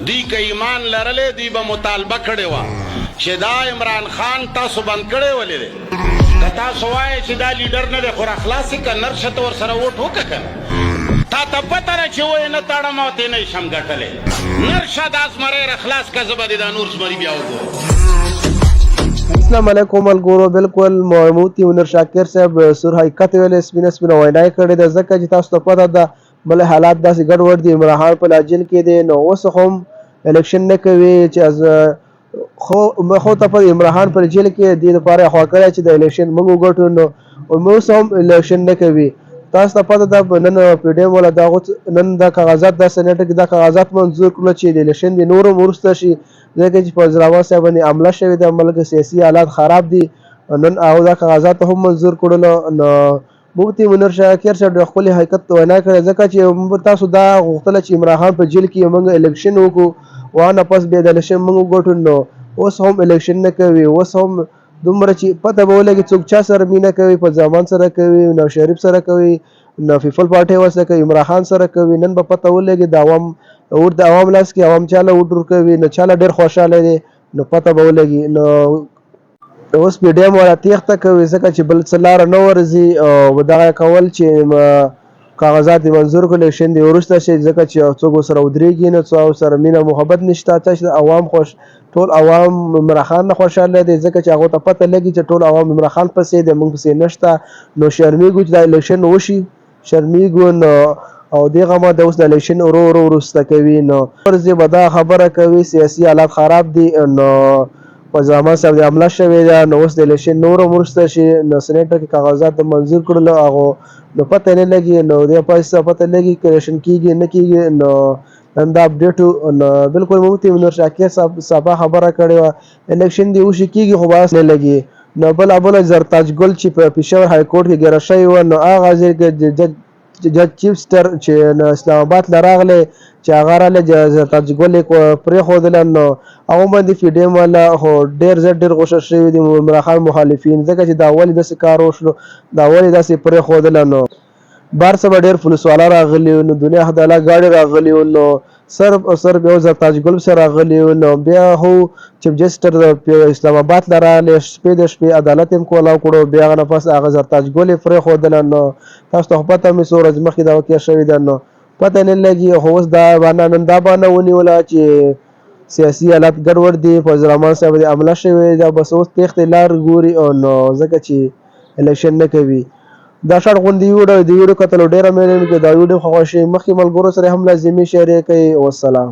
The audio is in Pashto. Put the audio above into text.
دوی که ایمان لرلی دوی به مطالبه کړې وه چې دا عمران خان تاسو بند کړی ولې دی؟ که تاسو وایئ چې دا لیډر نه دی خو راخلاص یې که نر شه ته ورسره ووټ وکړه کنه تا ته پته ده چې ویې نه تړم او ترې نه یې شم ګټلی نر شه دا زمری راخلاص که زه به دې دا نور زمري بیا وګورم. اسلام علیکم ملګرو بالکل مفتی منیر شاکر صاحب سور حقیقت ویلې سپینه سپینه وینا یې کړې ده ځکه چې تاسو ته پته ده بل حالات داسې ګډوډ دي عمران خان په لاجل کې دی نو اوس هم الیکشن نه کوي چې از خو خو ته په عمران خان پر جیل کې دی لپاره خو کړی چې د الیکشن موږ وګټو نو اوس هم الیکشن نه کوي. تاسو ته پته ده نن پی ډي ایم والا دا غوڅ نن دا کاغذات دا سېنېټ کې دا کاغذات منظور کړل چې د الیکشن دی نور هم وروسته شي ځکه چې په زراور صاحب باندې عمله شوې ده، ملک سیاسي حالات خراب دي. نن هغه دا کاغذات هم منظور کړل. نو مفتي منیر شاکر صاحب ډېر ښکلی حقیقت وینا کړې ځکه چې تاسو دا غوښتله چې عمران خان په جیل کې موږ الیکشن وکړو وانه پس بیا د الیکشن موږ وګټو، نو اوس هم الیکشن نه کوي. اوس هم دومره چې پته به ولګي څوک چا سره مینه کوي، په ځامان سره کوي نو شریف سره کوي نو پیپل پارټي ورسره کوي، عمران خان سره کوي. نن به پته ولګي د عوام اور د عوام لاس کې عوام چاله ووټ ورکوي نو چاله ډېر خوشحاله دی، نو پته به ولګي. نو اوس پي ډي ایم والا تېښته کوي ځکه چې بل څه لاره نه ورځي او دغه کول چې کاغذات یې منظور کړل الیکشن دې وروسته شي ځکه چې څوک ورسره ودرېږي نه، څوک سره مینه محبت نشته. چا چې عوام خوش ټول عوام عمران خان نه خوشحاله دي ځکه چې هغو ته پته لګي چې ټول عوام عمران خان پسې دی، موږ پسې نشته. نو شرمېږو چې دا الیکشن وشي، شرمېږو. نو او دې غمه د اوس د الیکشن ورو ورو وروسته کوي. نو ورځې به دا خبره کوي سیاسي حالات خراب دي، نو په زمان صاحب د حمله شوې ده، نو اوس د الیکشن نور هم وروسته شي. نو سېنېټر کې کاغذات منظور کړل هغو نو پته نه لګي، نو دې پاسه پته لګي که الیکشن کېږي نه کېږي. نو نن دا اپډیټ نو بالکل مفتی منور شاکر صاحب صفا خبره کړې وه الیکشن دی وشي کېږي خو باس نه لګي. نو بل ابل زرتاج ګل چې په پېښور های کورټ کې ګیره شوی و، نو هغه ځای کې جج چیفسټر چې اسلام آباد له راغلی چې هغه راغلی زرتاج ګل یې پرېښودله. نو هغه باندې پي ډي ایم والا خو ډېر زیات ډېر غوسه شوي دي عمران خان مخالفین ځکه چې دا ولې داسې کار وشو، دا ولې داسې پرېښودله. نو بار څه به ډېر پولیس والا راغلي وو، نو دنیا خدالا ګاډي راغلي وو، نو صرف او صرف یو زرتاج ګل سره راغلي وو. نو بیا هو چیف جسټر اسلام آباد له راغلی شپې د شپې عدالت یې هم کولاو کړو، بیا هغه نه پس هغه زرتاج ګل یې پرېښودله. نو تاسو ته خو پته مې څو ورځې مخکې دا واقعه شوې ده، نو پته نه لګي. خو اوس دا بانه نن دا بانه ونیوله چې سیاسي حالات ګډوډ دي، فضل الرحمن صاحب دې عمله شوې ده، بس اوس تېښتې لار ګوري او نو ځکه چې الیکشن نه کوي. دا شړ غوندې ویډیو د ویډیو کتلو ډېره مننه، که دا ویډیو خوښه شي مخکې ملګرو سره هم لازمي شریک کړئ. والسلام.